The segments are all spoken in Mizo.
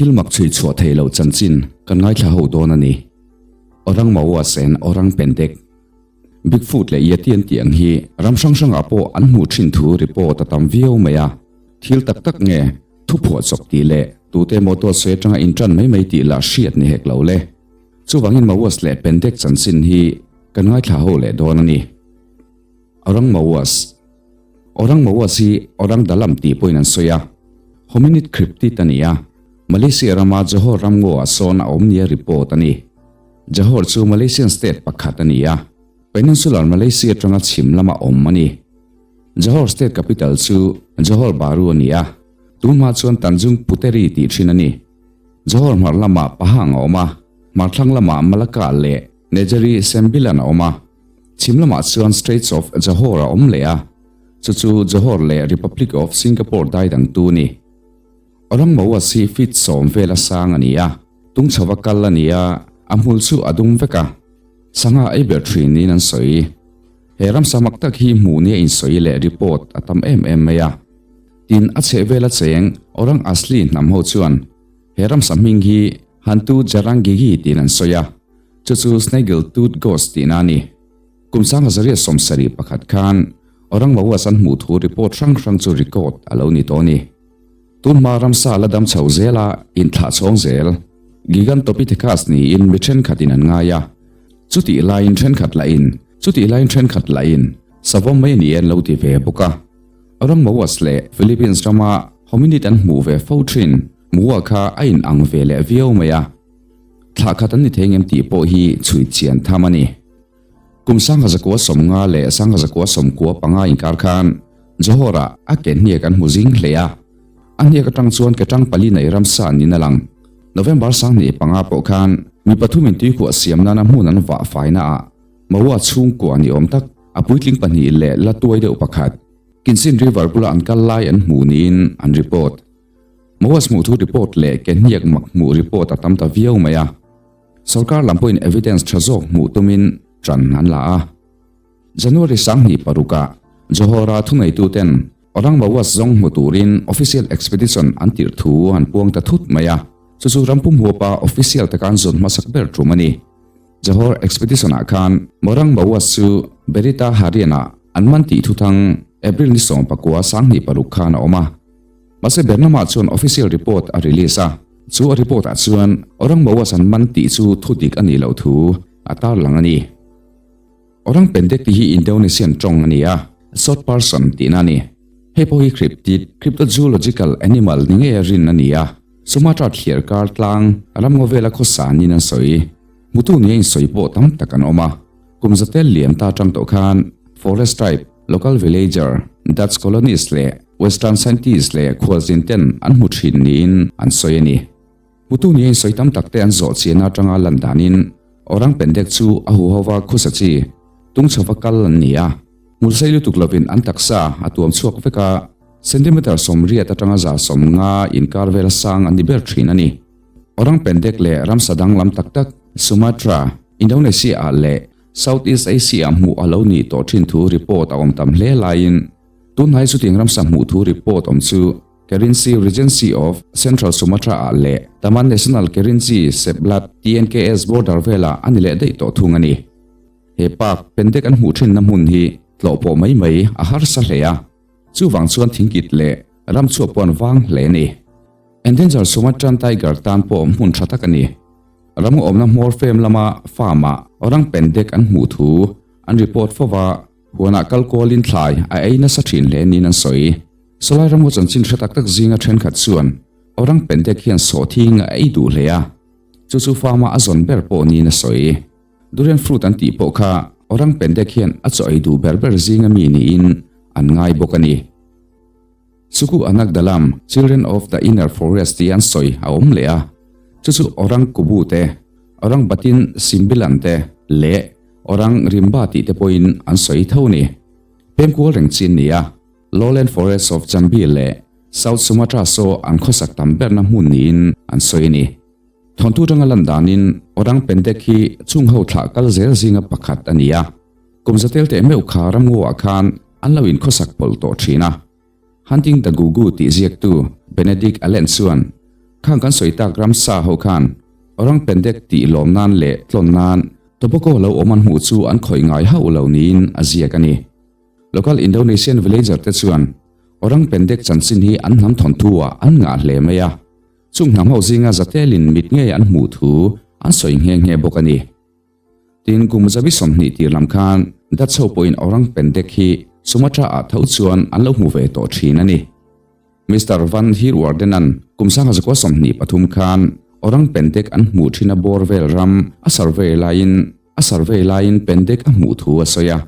Thil mak chhui chhuah thei loh chanchin kan ngaithla ho dawn a ni. Orang Mawas and Orang Pendek. Bigfoot leh Yeti an tih ang hi ram hrang hrangah pawh an hmuh thin thu report a tam viau mai a. Thil tak tak nge thu phuahchawp tih leh tute emaw dawt sawi atanga intan mai mai tih lah hriat ni hek lo le. Chuvangin Mawas leh Pendek chanchin hi kan ngaithla ho leh dawn a ni. Orang Mawas. Orang Mawas hi Orang Dalam tih pawhin an sawi a, hominid cryptid a ni a, Malaysia rama Johor ramngaw ah sawn a awm nia report a ni. Johor chu Malaysian state pakhat a ni a, Peninsular Malaysia atanga chhim lama awm a ni. Johor state capital chu Johor Bahru a ni a, tunhma chuan Tanjung Puteri tih thin a ni. Johor hmar lamah Pahang a awm a, hmarthlang lamah Malacca leh Negeri Sembilan a awm a. Chhim lamah chuan Straits of Johor a awm leh a, chu chu Johor leh Republic of Singapore dai dangtu a ni. Orang Mawas hi feet sawm vela sang a ni a, tung chhova kal a ni a, a hmul chu a dum vek a, sangha ei ber thin niin an sawi. He ramsa mak tak hi hmuh nia insawi leh report a tam em em mai a. Tin, a chheh vela cheng Orang Asli hnam ho chuan he ramsa hming hi Hantu Jarang Gigi tiin an sawi a. Chu chu Snaggle Tooth Ghost tihna a ni. Kum 1871 khan Orang Mawas an hmuh thu report hrang hrang chu record a lo ni tawh a ni. Tunhma ramsa la dam chho zela inthlah chhawng zel Gigantopithecus niin mi thenkhatin an ngai a. Chutih laiin thenkhat lahin chutih laiin thenkhat lahin savawm mai a ni e an lo ti ve bawk a. Orang Mawas leh Philippines rama hominid an hmuh ve fo thin Mua kha a inang ve leh viau mai a. Thlah khat an ni thei ngem tih pawh hi chhui chian tham a ni. Kum 1950 leh 1995 inkar khan Johor-ah a ke hniak an hmu zing hle a. A hniak atang chuan ke tang pali nei ramsa niin a lang. November 25 pawh khan mi pathumin tuikhuah siam nana hmun an vah fainaah Maua chhungkua ni awm tak a puitling pahnih leh la tuai deuh pakhat Kinsin River bula an kal lai an hmu niin an report. Mawas hmuh thu report leh ke hniak mak hmuh report a tam ta viau mai a. Sorkar lam pawhin evidence tha zawk hmuh tumin tan an la a. January 26 ah Johor-a thuneituten Orang Mawas zawng hmu turin official expedition an tirh thu an puang ta thut mai a. Chu chu rampum huapa official taka an zawn hmasak ber tum a ni. Johor expedition ah khan Orang Mawas chu Berita Harian-ah an man tih thuthang April ni 19 26 khan a awm a. Mahse Bernama chuan official report a release a, chu a report ah chuan Orang Mawas an man tih chu thu dik a nih loh thu a tarlang a ni. Orang Pendek tih hi Indonesian tawng a ni a, short person tihna a ni. Hei pawh hi cryptid, cryptozoological animal ni ngei a rin a ni a, Sumatra thliar kar tlang ramngaw vela khawsa niin an sawi. Hmutu nia insawi pawh tam tak an awm a. Kum zatel liam ta atang tawh khan forest tribe, local villager, Dutch colonist leh Western scientist leh khualzin ten an hmu thin niin an sawi a ni. Hmutu nia insawi tam tak te an zawh chiahna atanga lan danin Orang Pendek chu a huhova khusa chi tung chhova kal an ni a. Hmul sei lutuk lovin an taksa a tuam chhuak vek a, centimeter 80 atanga 150 inkar vela sang an ni ber thin a ni. Orang Pendek leh ramsa danglam tak tak Sumatra, Indonesia ah leh Southeast Asia ah hmuh a lo nih tawh thin thu report a awm tam hle laiin tunhnai chutiang ramsa hmuh thu report awm chu Kerinci Regency of Central Sumatra ah leh Taman Nasional Kerinci Seblat, TNKS, border velah a ni leh daih tawh thung a ni. He park Pendek an hmuh thinna hmun hi tlawh pawh mai mai a harsa hle a, chuvang chuan thingkit leh ramchhuak pawh an vang hle a ni. Endangered Sumatran tiger tan pawh hmun tha tak a ni. Ram awmna hmawr fem lama farm ah orang pendek an hmuh thu an report fo va, huanah kal kualin thlai a ei nasa thin hle niin an sawi. Sawlai ramngaw chanchin hre tak tak zinga thenkhat chuan orang pendek hian sawhthing a ei duh hle a, chu chu farm-a a zawn ber pawh niin a sawi. Durian fruit an tih pawh kha orang pendek hian a chaw ei duh ber ber zinga mi niin an ngai bawk a ni. Suku Anak Dalam, Children of the Inner Forest tih an sawi a awm leh a, chu chu Orang Kubu te, Orang Batin Simbilan te leh Orang Rimba tih te pawhin an sawi tho ni. Pemkual reng chin ni a, Lowland Forests of Jambi leh South Sumatra saw an khawsak tam berna hmun niin an sawi a ni. Thawnthu atanga lan danin Orang Pendek hi chung ho thlah kal zel zinga pakhat a ni a. Kum zatel teh meuh kha ramngaw ah khan an lo inkhawsak pawlh tawh thin a. Hunting the Gugu tih ziaktu Benedict Allen chuan. Khang kan sawi tak ramsa ho khan Orang Pendek tih lawm nan leh tlawn nan tobacco lo awm an hmuh chu an khawih ngai hauh lo niin a ziak a ni. Local Indonesian villager te chuan Orang Pendek chanchin hi an hnam thawnthu ah an ngah hle mai a, chung hnam ho zinga zatelin mit ngei an hmuh thu an sawi nghe nghe bawk a ni. Tin, kum zabi 20 tir lam khan Dutch ho pawhin Orang Pendek hi Sumatra ah tho chuan an lo hmu ve tawh thin a ni. Mister Van Heerwaarden-a'n kum 1923 khan Orang Pendek an hmuh thin a bawr vel ram a survey laiin a survey laiin Pendek a hmuh thu a sawi a.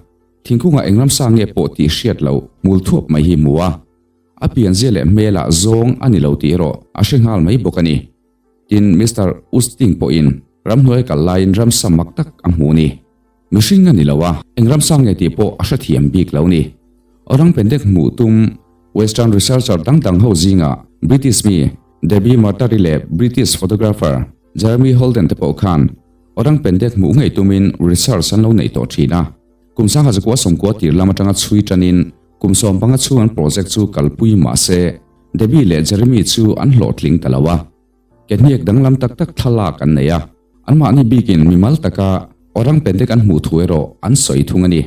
Thingkungah eng ramsa nge pawh tih hriat loh hmul thuap mai hi hmu a. A pianzia leh hmelah zawng a ni lo tih erawh a hre nghal mai bawk a ni. Tin, Mister Usting pawhin ramhnuai kal laiin ramsa mak tak a hmu ni. Mihring a ni lo a, eng ramsa nge tih pawh a hrethiam bik lo ni. Orang Pendek hmuh tum Western researcher dang dang ho zingah British mi Debbie Martari leh British photographer Jeremy Holden te pawh khan Orang Pendek hmuh ngei tumin research an lo neih tawh thin a. Kum 1990 tir lam atanga chhui tanin kum 15 chhung an project chu kalpui mah se Debbie leh Jeremy chu an hlawhtling ta lo a, ke hniak danglam tak tak thlalak an nei a, anmahni bikin mimal taka Orang Pendek an hmuh thu erawh an sawi thung a ni.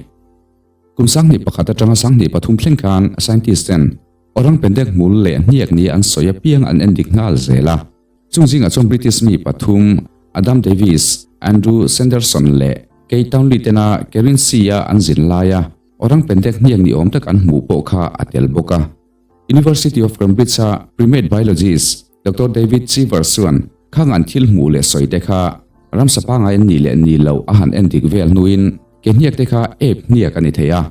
Kum 2001 atanga 2003 thleng khan scientist ten Orang Pendek hmul leh hniak ni an sawi apiang an endik nghal zel a, chung zingah chuan British mi pathum Adam Davies, Andrew Sanderson leh Kate Townley tena Kerinci-a an zin laia Orang Pendek hniak ni awm tak an hmuh pawh kha a tel bawk a. University of Cambridge-a primate biologist Doctor David Cheevers chuan khang an thil hmuh leh sawi te kha ramsa pangai an nih leh nih loh a han en dik vel hnuin ke hniak te kha ape hniak a ni thei a,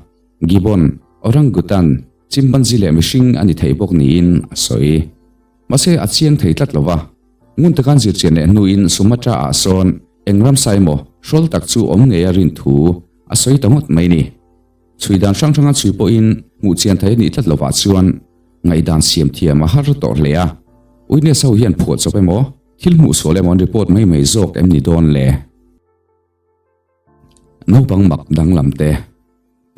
gibbon, orangutan, chimpanzee leh mihring a ni thei bawk niin a sawi. Mahse a chiang thei tlat lo va, ngun taka an zirchian leh hnuin Sumatra-ah sawn eng ramsa emaw hrawl tak chu awm ngei a rin thu a sawi ta ngawt mai ni. Chhui dan hrang hranga chhui pawhin hmuh chian thei a nih tlat lovah chuan ngaihdan siam thiam a har tawh hle a. Witness ho hian phuah chawp emaw, thil hmuh sual emaw an report mai mai zawk em ni dawn le? Naupang mak danglam te,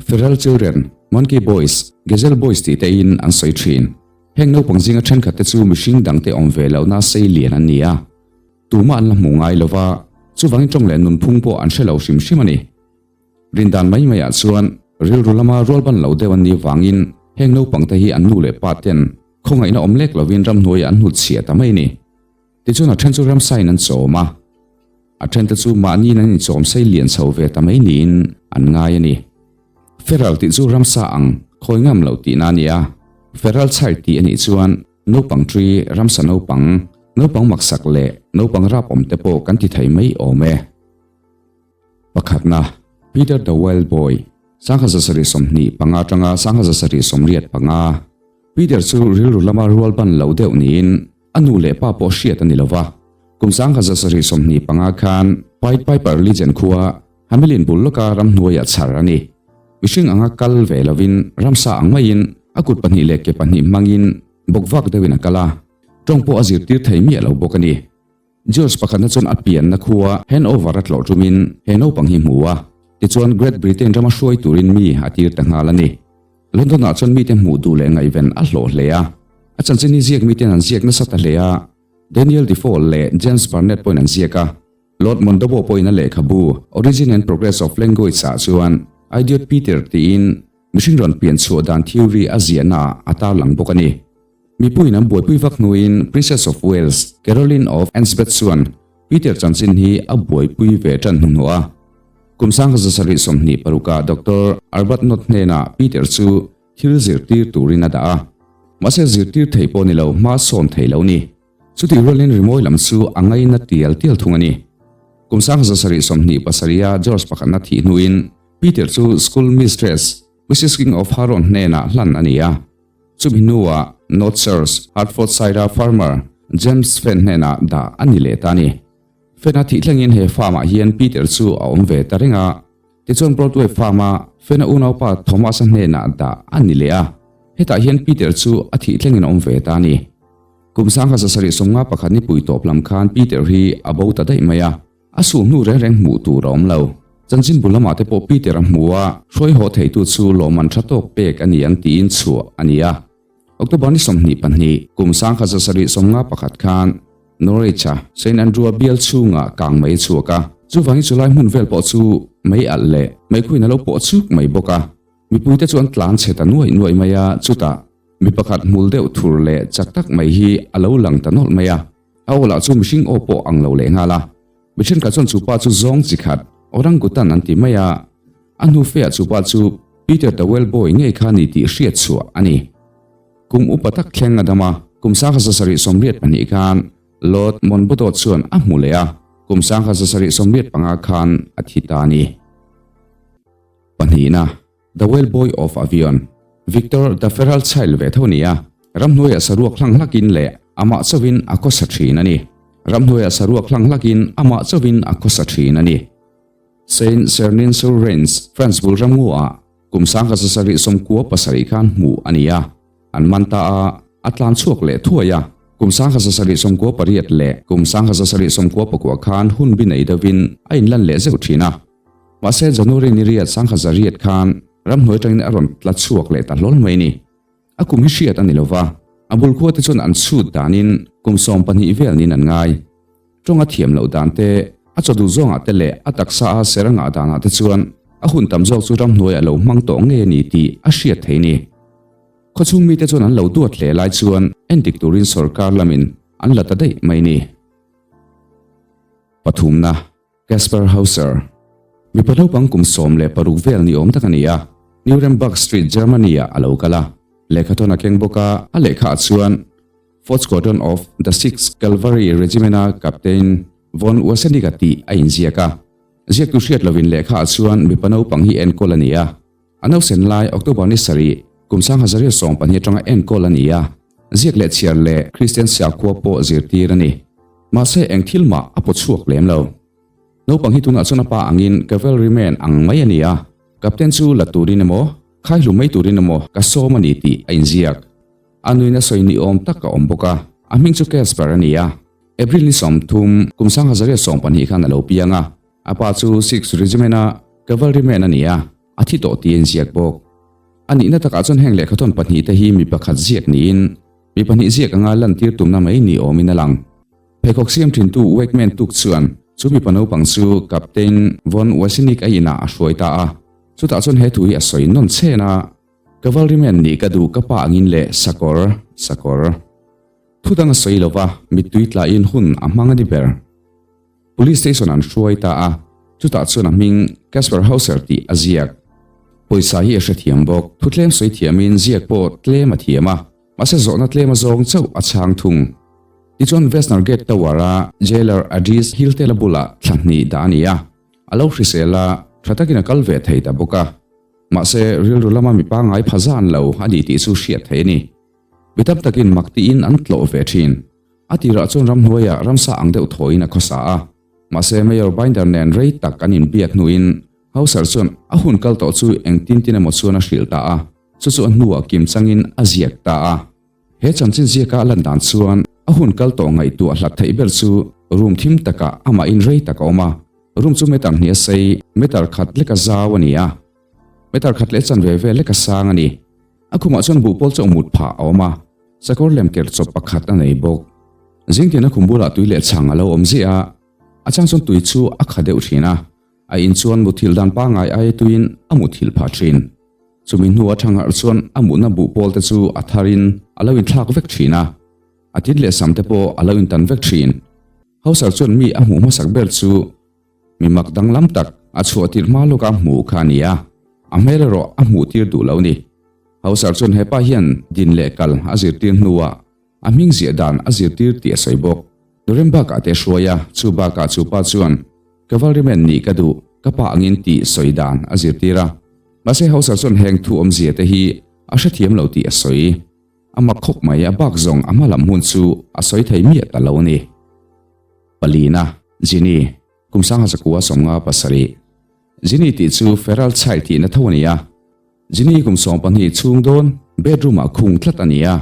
Feral Children, Monkey Boys, Gazelle Boys tih te in an sawi thin. Heng naupang zinga thenkhat te chu mihring dangte awm ve lohna sei lian an ni a. Tumah an la hmu ngai lova, chuvangin tawng leh nunphung pawh an hre lo hrim hrim a ni. Rindan mai maiah chuan rilru lama rualban lo deuh an nih vangin heng naupangte hi an nu leh pa ten khawngaihna awm lek lovin ramhnuaiah an hnutchhiah ta mai a ni. Tichuan a then chu ramsain an chawm a, a thente chu mahniin an inchawm sei lian chho ve ta mai niin an ngai a ni. Feral tih chu ramsa ang khawi ngam loh tihna a ni a, feral child tih a nih chuan naupang ṭi, ramsa naupang, naupang maksak leh naupang rap awm te pawh kan ti thei mai awm e. Pakhatna, Peter the Wild Boy, 1725 atanga 1785. Peter chu rilru lama rual ban lo deuh niin a nu leh pa pawh hriat a ni lo va. Kum 1725 khan Pied Piper Legion khua Hamelin bul lawka ramhnuaiah chhar a ni. Mihring anga kal ve lovin ramsa ang maiin a kut pahnih leh ke pahnih hmangin bawkvak deuhin a kal a, tawng pawh a zirtir thei miah lo bawk a ni. George pakhatna chuan a pianna khua Hanover a tlawh tumin he naupang hi hmu a, tichuan Great Britain rama hruai turin mi a tir ta nghal a ni. London-ah chuan mite hmuh duh leh ngaihven a hlawh hle a, a chanchin hi ziak miten an ziak nasa ta hle a, Daniel Defoe leh James Barnett pawhin an ziak a, Lord Mondobo pawhin a lehkhabu Origin and Progress of Language-ah chuan Idiot Peter tiin mihring rawn pian chhuah dan theory a ziahnaah a tarlang bawk a ni. Mipuiin an buaipui vak hnuin Princess of Wales, Caroline of Ansbeth chuan Peter chanchin hi a buaipui ve tan hnuhnawh a. Kum 1726 ah Doctor Arbuthnot hnenah Peter chu thil zirtir turin a dah a. Mahse zirtir thei pawh ni lo, hma sawn thei lo ni. Chutih rualin rimawi lam chu a ngaina tial tial thung a ni. Kum 1727 a George pakhatna thih hnuin Peter chu school mistress Mrs King of Harrow hnenah hlan a ni a. Chumi hnuah North Church, Hertfordshire-a farmer James Fenn hnenah dah a ni leh ta a ni. Fenn-a thih thlengin he farm-ah hian Peter chu a awm ve ta reng a. Tichuan Broadway farm-a Fenn-a unaupa Thomas-a hnenah dah a ni leh a. Hetah hian Peter chu a thih thlengin a awm ve ta a ni. Kum 1751 nipui tawp lam khan Peter hi a bo ta daih mai a. A suh hnu reng reng hmuh tur a awm lo. Chanchin bul lamah te pawh Peter a hmu a, hruai haw theitu chu lawmman tha tawk pek a ni ang tiin chhuah a ni a. October ni 22, kum 1791 khan. Norwich-a Saint Andrew-a bial chhungah kang mai a chhuak a, chuvangin chulai hmun vel pawh chu mei alh leh meikhuin a lo pawh chuk mai bawk a. Mipuite chu an tlan chhe ta nuaih nuaih mai a, chutah mi pakhat hmul deuh thur leh chak tak mai hi a lo lang ta nawlh mai a, a aw lah chu mihring aw pawh ang lo leh nghal a. Mi thenkhat chuan chu pa chu zawng chi khat, orangutan an ti mai a, a hnu feah chu pa chu Peter the Whale Boy ngei kha ni tih hriat chhuah a ni. Kum upa tak thleng a dam a, kum 1782 khan Lord Monboddo chuan a hmu leh a, kum 1785 khan a thi ta a ni. Pahnihna, The Whale Boy of Avion, Victor the Feral Child ve tho a ni a, ramhnuaiah saruak hlang hlakin leh amah chauhin a khawsa thin a ni. Ramhnuaiah saruak hlang hlakin amah chauhin a khawsa thin a ni. Saint Sernin-sur-Rance, France bul ramnguah kum 1797 khan hmuh a ni a, an man ta a, a tlan chhuak leh thuai a. Kum 1798 leh kum 1799 khan hun bi nei deuhin a inlan leh zeuh thin a. Mahse January ni riat 1800 khan ramhnuai atangin a rawn tla chhuak leh ta hlawl mai ni. A kum hi hriat a ni lova, a bul khua te chuan an chhut danin kum 12 vel niin an ngai. Tawng a thiam loh dan te, a chaw duh zawngah te leh a taksa a ser a ngah danah te chuan a hun tam zawk chu ramhnuaiah lo hmang tawh ngei a ni tih a hriat thei ni. Khawchhung mite chuan an lo duat hle lai chuan endik turin sorkar lamin an la ta daih mai ni. Pathumna. Kasper Hauser, Mipa naupang kum 16 vel ni awm tak a ni a, Nuremberg Street, Germany-ah a lo kal a. Lehkhathawn a keng bawk a, a lehkhaah chuan Fourth Squadron of the Sixth Calvary Regiment-a Captain von Wasenig-a tih a inziak a. Ziaktu hriat lovin lehkhaah chuan mipa naupang hi enkawl a ni a. A nausen lai October ni sarih, kum 1912 atanga enkawl a ni a, ziak leh chhiar leh Kristian siakhua pawh zirtir a ni. Mahse eng thil mah a paw chhuak lem lo. Naupang hi tunah chuan a pa angin cavalryman ang mai a ni a, captain chu la turin emaw, khaihlum mai turin emaw ka sawm a ni tih a inziak. A nuin a sawi ni awm tak a awm bawk a, a hming chu Casper a ni a. April ni 30, kum 1912 khan a lo piang a, a pa chu Sixth Regiment-a cavalryman a ni a, a thi tawh tih a inziak bawk. A nihna takah chuan heng lehkhathawn pahnihte hi mi pakhat ziak niin, mi pahnih ziak anga lantir tumna mai ni awmin a lang. Pheikhawk siam thintu Wakeman tuk chuan chu mipa naupang chu Captain von Wasinik a inah a hruai ta a. Chutah chuan he thu hi a sawi nawn chhen a, Cavalryman nih ka duh ka pa angin leh sakawr, sakawr. Thu dang a sawi lo va, mittui tlain hun a hmang a ni ber. Police station an hruai ta a, chutah chuan a hming Kasper Hauser tih a ziak. Pawisa hi a hrethiam bawk, thu tlem sawi thiamin ziak pawh tlem a thiam a, mahse zawhna tlem a zawng chauh a chhang thung. Tichuan Vesner Gate Tower-a jailer Adris Hiltela bulah thla hnih dah a ni a, a lo hrisel a, tha takin a kal ve thei ta bawk a. Mahse rilru lama mi pangngai pha zan lo a ni tih chu hriat theih a ni. Mi tam takin mak tiin an tlawh ve thin. A tirah chuan ramhnuaiah ramsa ang deuh thawiin a khawsa a. Mahse Mayor Binder nen rei tak an inbiak hnuin Hauser chuan a hun kal tawh chu engtin tin emaw chuan a hrilh ta a, chu chu a hnuah kim changin a ziak ta a. He chanchin ziaka a lan dan chuan a hun kal tawh ngaihtuah hlat theih ber chu room thim takah amahin rei tak a awm a. Room chu meter hnih a sei, meter khat leka zau a ni a. Meter khat leh chanve vel leka sang a ni. A khumah chuan buhpawl chauh mut phah a awm a, sakawr lem ker chawp pakhat a nei bawk. Zingtin a khum bulah tui leh chhang a lo awm ziah a, a chang chuan tui chu a kha deuh thin a, a in chuan muthilh dan pangngai aia tuiin a muthilh phah thin. Chumi hnu a thangharh chuan a mutna buhpawl te chu a tharin a lo inthlak vek thin a, a tin leh sam te pawh a lo intan vek thin. Hauser chuan mi a hmuh hmasak ber chu Mi mak danglam tak a chhuah tir hma lawka hmuh kha a ni a, a hmel erawh a hmuh tir duh lo ni. Hausar chuan hepa hian din leh kal a zirtir hnuah a hming ziah dan a zirtir tih a sawi bawk. Nuremberg ah te a hruai a, chu bakah chu pa chuan Cavalryman nih ka duh, ka pa angin tih sawi dan a zirtir a. Mahse Hausar chuan heng thu awmzia te hi a hrethiam lo tih a sawi. A mak khawp mai, a bak zawng a hma lam hun chu a sawi thei miah ta lo a ni. Palina, Jini, kum 1957. Jini tih chu feral child tihna tho a ni a. Jini kum 12 chhung dawn bedroom ah khung tlat a ni a.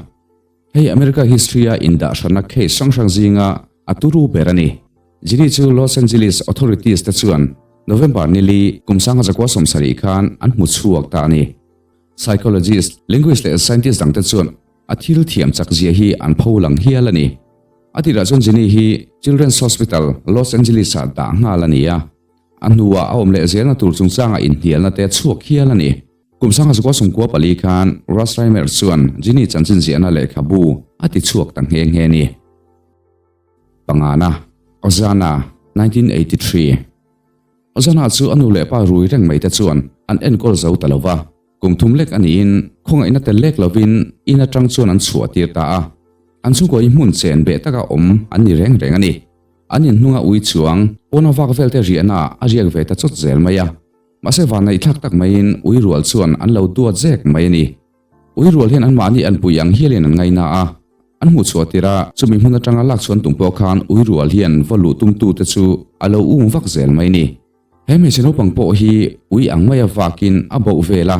Hei America history a indah hranna case hrang hrang zinga a turu ber a ni. Jini chu Los Angeles authorities te chuan November nili kum 1970 khan an hmu chhuak ta a ni. Psychologist, linguist leh scientist dangte chuan a thil thiam chak zia hi an pho lang hial a ni. A tirah chuan Jenny hi Children's Hospital, Los Angeles-ah dah nghal a ni a. A hnuah a awm leh zelna tur chungchanga inhnialna te a chhuak hial a ni. Kum sangha zakua sawmkua pali khan Russ Reimer chuan Jenny chanchin ziahna lehkhabu a ti chhuak ta nghe nghe a ni. Pangana, Ozana, 1983. Ozana chu a nu leh pa rui reng mai te chuan an enkawl zo ta lo va, kum thum lek a niin khawngaihna tel lek lovin in atang chuan an chhuah tir ta a. An chhungkaw hi hmun chen beh taka awm an ni reng reng a ni. An inhnunga ui chuang pawna vak vel te riahna a riak ve ta chawt zel mai a. Mahse vannaihthlak tak maiin ui rual chuan an lo duat zek mai a ni. Ui rual hian anmahni an pui ang hialin an ngaina a, an hmuh chhuah tirh a, chumi hmun atanga lak chhuan tum pawh khan ui rual hian va luh tumtute chu a lo um vak zel mai ni. He hmeichhe naupang pawh hi ui ang maia vakin a boh vel a,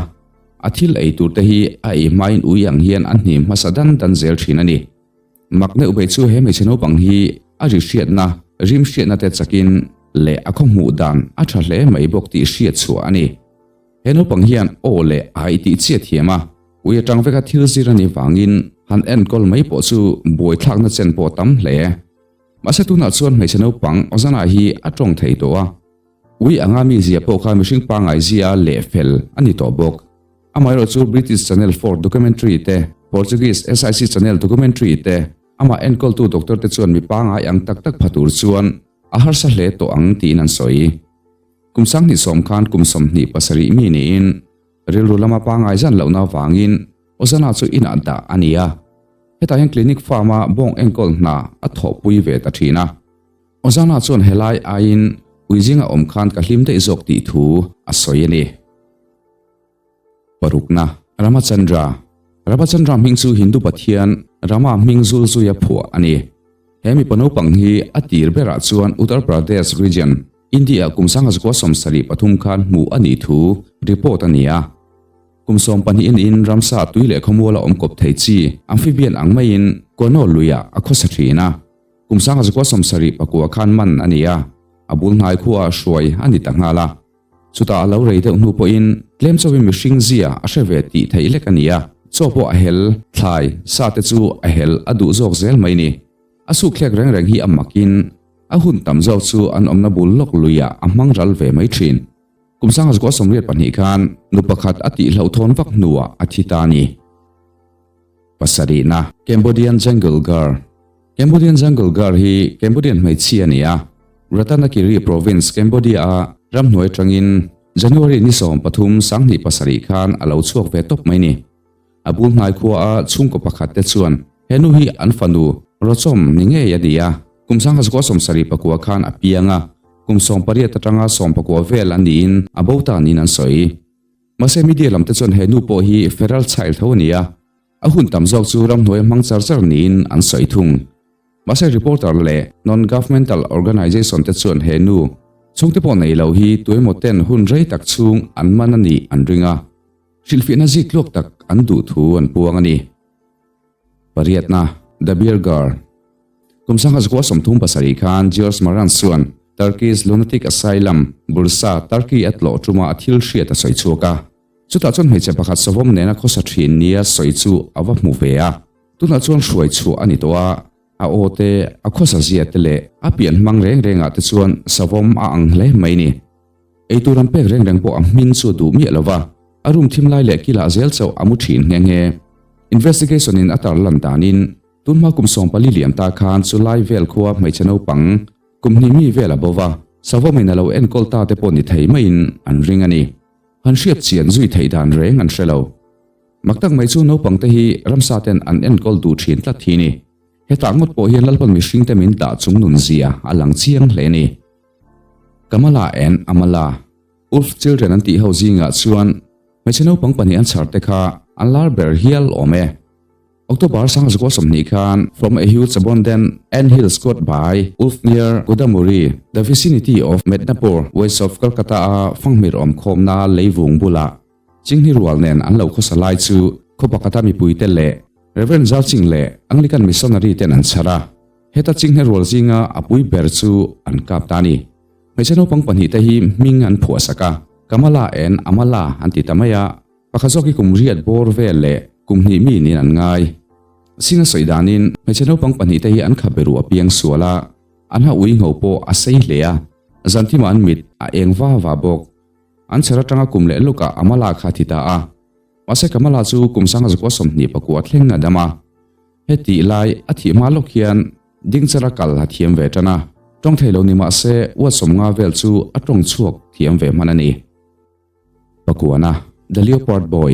a thil ei tur te hi a ei hmain ui ang hian a hnim hmasa dan dan zel thin a ni. Mak neuh bei chu he hmeichhe naupang hi a ri hriatna, rim hriatna te chakin leh a khaw hmuh dan a tha hle mai bawk tih hriat chhuah a ni. He naupang hian aw leh ai tih chiah thiam a, ui atang veka thil zir a nih vangin han enkawl mai pawh chu buaithlakna chen pawh a tam hle. Mahse tunah chuan hmeichhe naupang Ozana hi a tawng thei tawh a, ui anga mi zia pawh kha mihring pangngai zia leh fel a ni tawh bawk. Amaherawh chu British Channel 4 documentary te, Portuguese SIC Channel documentary te, amah enkawltu doctor te chuan mi pangngai ang tak tak pha tur chuan a harsa hle tawh ang tiin an sawi. Kum sanghnih sawm khan kum 27 mi niin rilru lama pangngai zan lohna avangin Ozana chu inah dah a ni a. Hetah hian clinic farm-a bawng enkawl hna a thawhpui ve ta thin a. Ozana chuan helai aiin ui zinga awm khan ka hlim daih zawk tih thu a sawi a ni. Parukna, Ramachandra. Ramachandra hming chu Hindu pathian Rama hming zul zuia phuah a ni. He mipa naupang hi a tir berah chuan Uttar Pradesh region, India kum 1973 khan hmuh a nih thu report a ni a. Kum 12 a niin ramsa tui leh khawmuala awm kawp thei chi amphibian ang maiin Kono luiah a khawsa thin a. Kum 1979 khan man a ni a, a bul hnai khuaah hruai a ni ta nghal a. Chutah a lo rei deuh hnu pawhin tlem chauhin mihring zia a hre ve tih theih lek a ni a, chaw pawh a hel, thlai, sa te chu a hel a duh zawk zel mai ni. A sukthlek reng reng hi a makin a hun tam zawk chu an awmna bul lawk luiah a hmang ral ve mai thin. Kum 1982 khan nu pakhat a tihhlauhthawn vak hnuah a thi ta a ni. Pasarihna, Cambodian Jungle Girl Cambodian Jungle Girl hi Cambodian hmeichhia a ni a, Ratanakiri Province, Cambodia-a ramhnuai atangin January ni 13, 2007 khan a lo chhuak ve tawp mai ni. A bul hnai khuaa chhungkaw pakhat te chuan he nu hi an fanu Rochom ni ngei a ni a, kum 1979 khan a piang a, kum 18 atanga 19 vel a niin a bo ta niin an sawi. Mahse media lam te chuan he nu pawh hi feral child tho a ni a, a hun tam zawk chu ramhnuai a hmang char char niin an sawi thung. Mahse reporter leh non-governmental organization te chuan he nu chhungte pawh nei lo hi tuemaw ten hun rei tak chhung an man a nih an ring a, hrilhfiahna zik tluak tak an duh thu an puang a ni. Pariatna, The Beer Girl. Kum 1937 khan George Marantz chuan Turkey's Lunatic Asylum, Bursa, Turkey a tlawh ṭuma a thil hriat a sawi chhuak a. Chutah chuan hmeichhe pakhat savawm nena khawsa ṭhin nia sawi chu a va hmu ve a. Tunah chuan hruai chhuah a ni tawh a, a aw te, a khawsa zia te leh a pian hmang reng rengah te chuan savawm a ang hle mai ni. Eitur an pek reng reng pawh a hmin chu a duh miah lo va, a room thim lai leh kilah zel chauh a mu thin nghe nghe. Investigation in a tar lan danin, tunhma kum 14 liam ta khan chu lai vel khua hmeichhe naupang kum hnih mi vel a bo va, savawmin a lo enkawl ta te pawh ni thei maiin an ring a ni. Han hriat chian zui theih dan reng an hre lo. Mak tak mai chu naupang te hi ramsa ten an enkawl duh thin tlat hi ni. Hetah ngawt pawh hian Lalpan mihring te min dah chung nun zia a lang chiang hle ni. Kamala and Amala, Wolf Children an tih ho zingah chuan hmeichhe naupang pahnih an chhar te kha an lar ber hial awm e. October 2020 khan From a Huge Abundant Ant Hill Squad by Wolf near Godamuri, the vicinity of Mednapur, west of Kolkata a fanghmir awmkhawmna leivung bulah Chinghni rual nen an lo khawsa lai chu khaw pakhata mipuite leh Rev. Zalching leh Anglican Missionary ten an chhar a. Heta chinghne rual zinga a pui ber chu an kap ta a ni. Hmeichhe naupang pahnihte hi hming an phuah sak a, Kamala and Amala an ti ta mai a, pakhat zawk hi kum riat bawr vel leh kum hnih mi niin an ngai. Singh-a sawi danin hmeichhe naupang pahnihte hi an khabe ruh a piang sual a, an ha ui ngho pawh a sei hle a, zan thimah an mit a eng va va bawk. An chher atanga kum leh lukah Amala kha a thi ta a. Mahse Kamala chu kum sanga zakua 24 thleng a dam a. Hetih lai a thih hma lawk hian dingchara kal a thiam ve tan a, tawng thei lo ni mah se uat 50 vel chu a tawng chhuak thiam ve hman a ni. Pakuana, The Leopard Boy,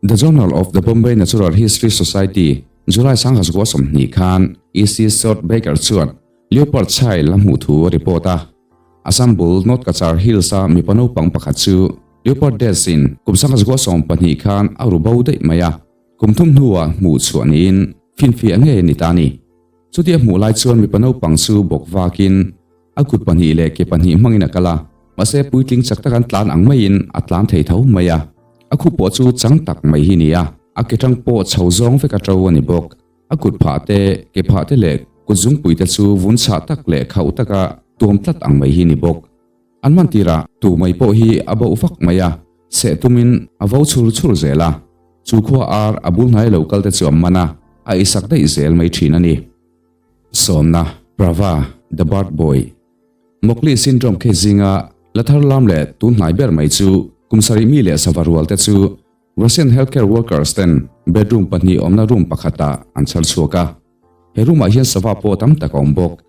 The Journal of the Bombay Natural History Society, July 1920 khan E. C. Sort Baker chuan Leopard chai la hmuh thu a report a. Assam bul North Cachar Hills-a mipa naupang pakhat chu Leopard Death-in kum 1912 khan a ru bo daih mai a. Kum thum hnuah hmuh chhuah niin finfiah ngei a ni ta a ni. Chutia hmuh lai chuan mipa naupang chu bawk vakin a kut pahnih leh ke pahnih hmangin a kal a, mahse puitling chak tak an tlan ang maiin a tlan thei tho mai a. A khup pawh chu chang tak mai hi ni a, a ke tang pawh chho zawng vek a to a ni bawk. A kut phah te, ke phah te leh kut zungpui te chu vun chhah tak leh khauh taka tuam tlat ang mai hi ni bawk. An man tirah tu mai pawh hi a boh vak mai a, seh tumin a vo chhur chhur zel a. Chu khua ar a bul hnai lo kal te chu an man a, a isak daih zel mai thin a ni. Sawmna, Prava, The Bird Boy. Mowgli syndrome case zinga la thar lam leh tun hnai ber mai chu kum sarih mi leh sava rual te chu Russian healthcare workers ten bedroom pahnih awmna room pakhatah an chhar chhuak a, he room ah hian sava pawh tam tak a awm bawk.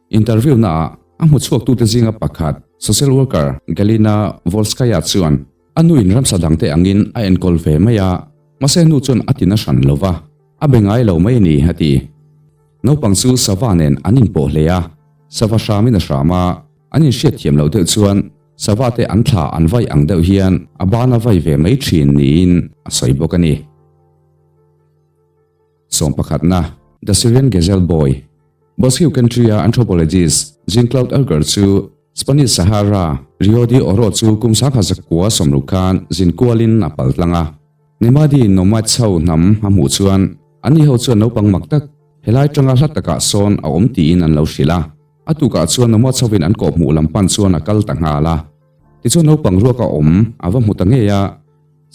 Interview naah a hmu chhuaktute zinga pakhat social worker Galina Volskaya chuan a nuin ramsa dangte angin a enkawl ve mai a, mahse nu chuan a tina hran lo va, a be ngai lo mai a ni a ti. Naupang chu sava nen an inpawh hle a, sava hramin a hram a, an inhriatthiam loh deuh chuan Sava te an thla an vai ang deuh hian a ban a vai ve mai thin niin a sawi bawk a ni. Sawm pakhatna, The Syrian Gazelle Boy, Bosque Country-a anthropologist Jean-Claude Urger chu Spanish Sahara, Rio de Oro chu kum 1960 khan zin kualin a pal tlang a. Nemadi nomads ho hnam a hmuh chuan anni ho chuan naupang mak tak helai tanga hla takah sawn a awm tiin an lo hrilh a. A tukah chuan Nomaw chhovin an kawhhmuh lam pan chuan a kal ta nghal a. Tichuan naupang ruak a awm a va hmu ta ngei a,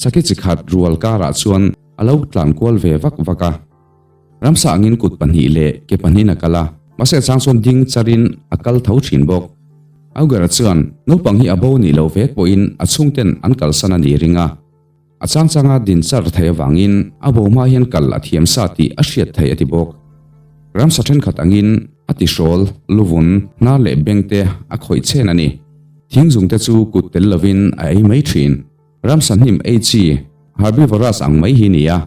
sakhi chi khat rual karah chuan a lo tlan kual ve vak vak a. Ramsa angin kut pahnih leh ke pahnihin a kal a, mahse a chang chuan ding charin a kal tho thin bawk. Auger-a chuan naupang hi a bo nih loh vek pawhin a chhungten an kalsan a nih ring a. A chang changa din char thei avangin a bo hma hian kal a thiam sa tih a hriat thei a ti bawk. Ramsa thenkhat angin a tihrawl, luvun, hnar leh beng te a khawih chen a ni. Thing zung te chu kut tel lovin a ei mai thin. Ramsa hnim ei chi, herbivorous, ang mai hi ni a.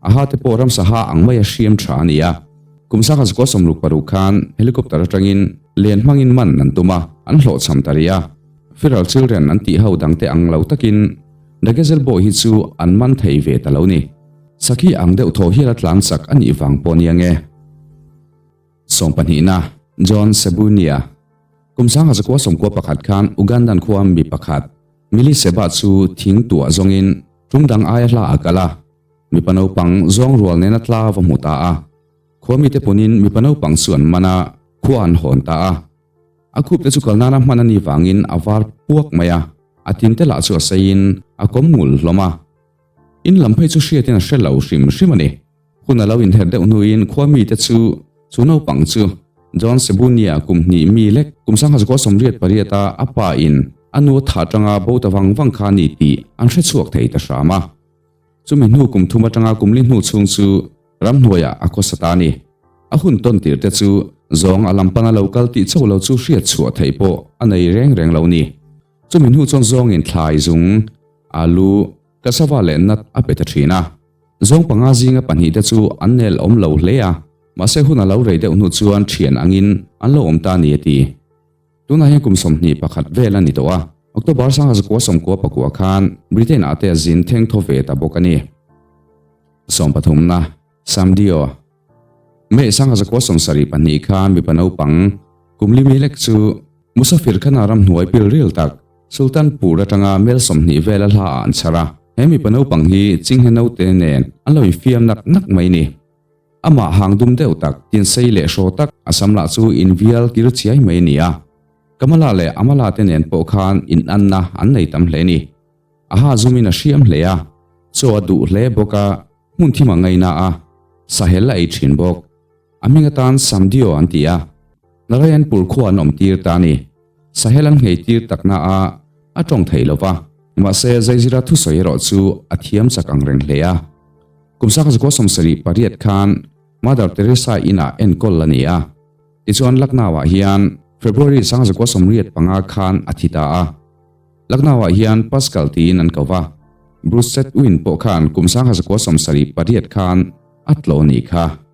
A ha te pawh ramsa ha ang maia hriam tha a ni a. Kum sangha zakua 66 khan helicopter atangin len hmangin man an tum a, an hlawhchham ta rih a. Feral children an tih ho dangte ang lo takin The Gazelle Boy hi chu an man thei ve ta lo ni. Sakhi ang deuh thaw hial a tlan chak a nih vang pawh nia nge. Sawmpahnihna, John Sebunia. Kum 1991 khan Ugandan khua mi pakhat Millie Seba chu thing tuah zawngin tum dang aia hla a kal a, mipa naupang zawng rual nena tla va hmu ta a. Khua mite punin mipa naupang chu an man a, khua an hawn ta a. A khup te chu kal nana hman a nih vangin a var puak mai a, a tin te lah chu a seiin a kawm ngul hlawm a. In lam phei chu hriatin a hre lo hrim hrim a ni. Hun a lo inher deuh hnuin khua mite chu chu naupang chu John Sebunia kum hnih mi lek kum 1988 a a pa in a nu a thah atanga bo ta vang vang kha a ni tih an hre chhuak thei ta hram a. Chumi hnu kum thum atanga kum li hnu chhung chu ramhnuaiah a khawsa ta a ni. A hun tawn tir te chu zawng a lam pana lo kal tih chauh lo chu hriat chhuah theih pawh a nei reng reng lo ni. Chumi hnu chuan zawngin thlai zung, alu, cassava leh nut a pe ta thin a. Zawng panga zinga pahnih te chu an nel awm lo hle a, mahse hun a lo rei deuh hnu chuan thian angin an lo awm ta a ni a ti. Tunah hian kum 21 vel a ni tawh a, October 1999 khan Britain ah te a zin theng thaw ve ta bawk a ni. Sawmpathumna, Samdio. May 1972 khan mipa naupang kum li mi lek chu Musafir Khana ramhnuai pil ril tak Sultanpur atanga mel 20 vela hla ah an chhar a. He mipa naupang hi chinghe naute nen an lo infiam nak nak mai ni. Amah hang dum deuh tak, tinsei leh hraw tak a sam lah chu invial kir chiai mai a ni a. Kamala leh Amala te nen pawh khan inanna an nei tam hle a ni. A ha zumin a hriam hle a, chaw a duh hle bawk a, hmun thim a ngaina a. Sahel a ei thin bawk. A hming atan Samdio an ti a. Narayanpur khua an awm tir ta a ni. Sahel an nghei tir takna a a tawng thei lo va. Mahse, Zaizira thusawi erawh chu a thiam chak ang reng hle a. Kum 1978 khan Mother Teresa inah enkawl a ni a. Tichuan Lucknow-ah hian February 1985 khan a thi ta a. Lucknow-ah hian Pascal tiin an ko va. Bruce Chetwin pawh khan kum 1978 khan a tlaw a nih kha.